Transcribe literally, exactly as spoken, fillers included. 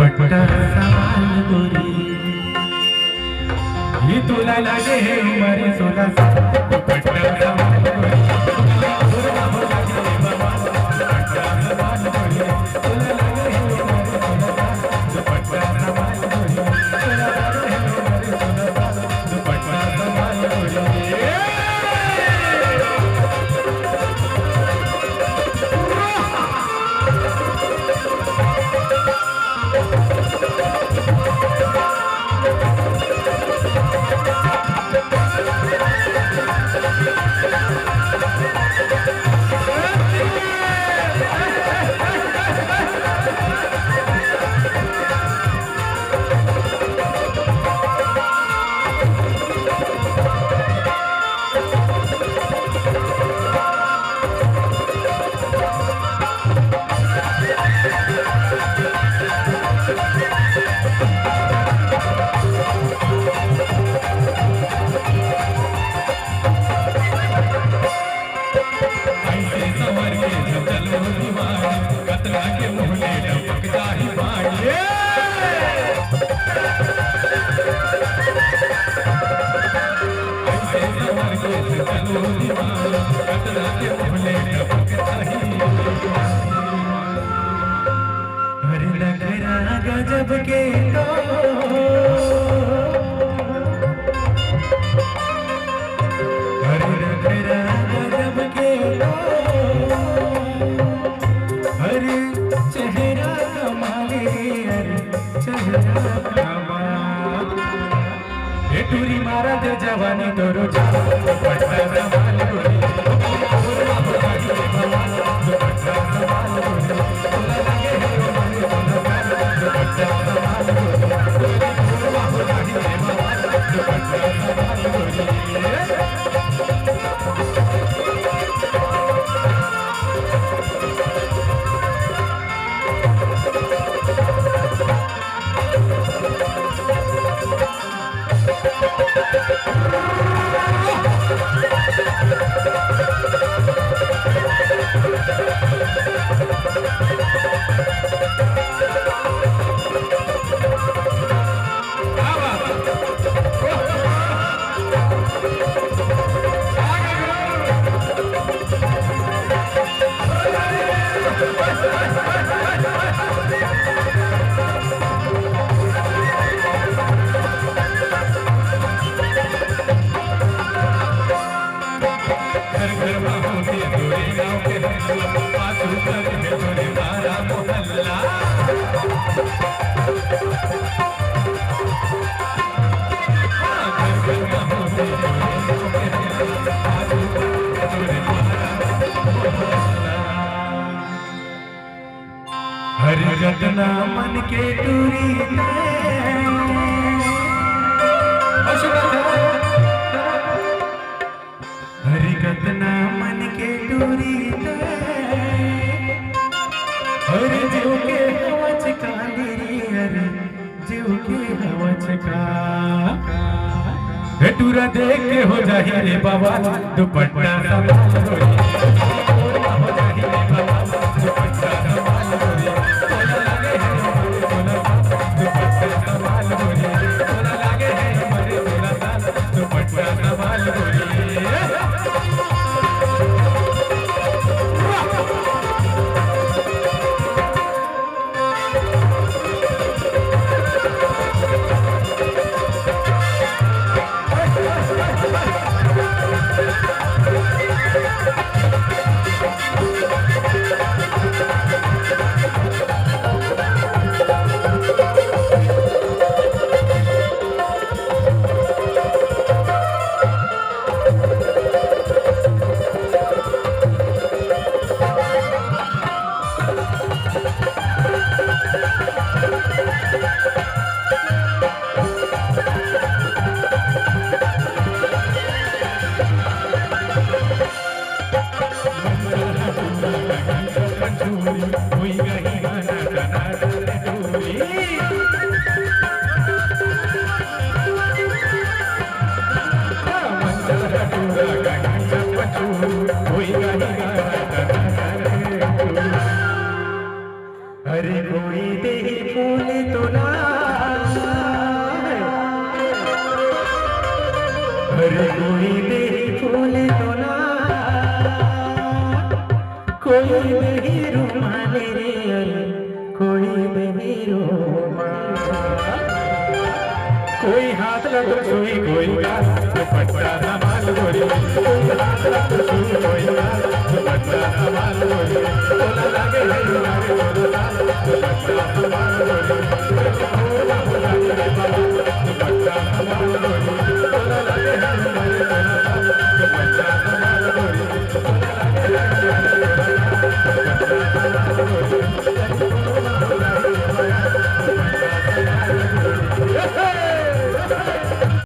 दुपट्टा संभाल गोरी, ये तोला लगे हे उमर सोला साल। दुपट्टा संभाल गोरी, अरे नखरा गजब के तो, अरे नखरा गजब के तो, अरे चेहरा कमाले, अरे चेहरा कमाल। ए टूरी मारा दे जवानी तोरो जान, दुपट्टा संभाल गोरी। हर कतना मन के टूरी तैं। हर कतना मन के टूरी तैं। हर जीव के हवच काली रे, हर जीव के हवच का। हे टूरा देख के हो जाही रे बवाल, दुपट्टा संभाल गोरी। हो जाही रे बवाल, दुपट्टा संभाल गोरी। तोला लागे हे हमरे सोला साल, दुपट्टा संभाल गोरी। तोला लागे हे हमरे सोला साल, दुपट्टा संभाल गोरी। अरे कोई दे फूल तो रुमाल रे, कोई दे रुमाल। कोई हाथ ला तो छुई, कोई गाल, दुपट्टा संभाल गोरी। कोई हाथ ला तो छुई, कोई गाल, दुपट्टा संभाल गोरी। तोला लागे है रुमाल, तोला लाल, दुपट्टा संभाल गोरी।